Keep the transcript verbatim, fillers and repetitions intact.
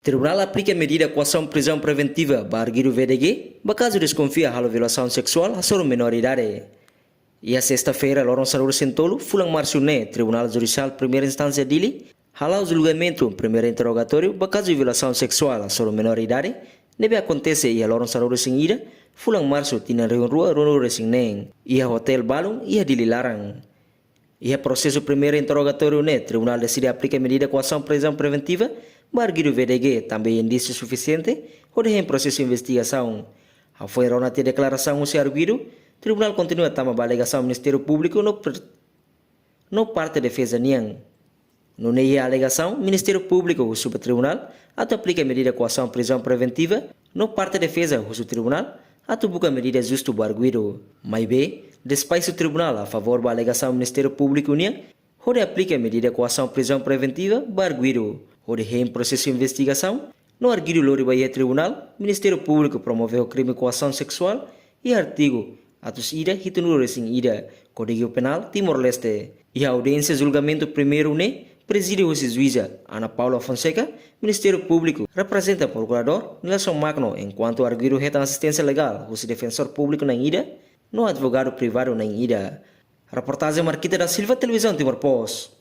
Tribunál aplika medida koasaun prizaun preventiva ba arguidu V D G ba kazu deskonfia halo violasaun seksuál hasoru menór idade. Iha sesta-feira, loron sanulu-resin-tolu fulan marsu ne'e, Tribunál Judisiál Primeira Instánsia Dili hala'o julgamentu primeira interrogatóriu ba kazu violasaun seksuál hasoru menór idade ne'ebé akontese iha loron sanulu-resin-ida fulan marsu tinan rihun rua ruanulu-resin-neen, iha hotél balun iha Dili laran. Iha prosesu primeira interrogatóriu ne'e, tribunál deside aplika medida koasaun prizaun preventiva ba arguidu V D G tanba iha indísiu sufisiente hodi hein prosesu investigasaun. Hafoin rona tiha deklarasaun husi arguidu, tribunál kontinua tama ba alegasaun Ministériu Públiku no per-, no parte defeza nian. Nune'e iha alegasaun, Ministériu Públiku husu ba tribunál atu aplika medida koasaun prizaun preventiva, no parte defeza husu tribunál atu buka medida justu ba arguidu. Maibé, despaxu tribunál a favór ba alegasaun Ministériu Públiku nian hodi aplika medida koasaun prizaun preventiva ba arguidu, hodi hein prosesu investigasaun, no arguidu lori ba iha tribunál, Ministériu Públiku promove ho krime koasaun seksuál iha artigu atus ida hitunulu-resin-ida Kódigu Penál Timor-Leste. Iha audiénsia julgamentu primeiru ne'e, prezide husi juíza Ana Paula Fonseca, Ministériu Públiku reprezenta prokuradór Nelson Magno, enkuantu arguidu hetan asisténsia legál husi defensór públiku na'in ida no advogadu privadu na'in ida. Reportajen Marquita da Silva, Televizaun Timor Post.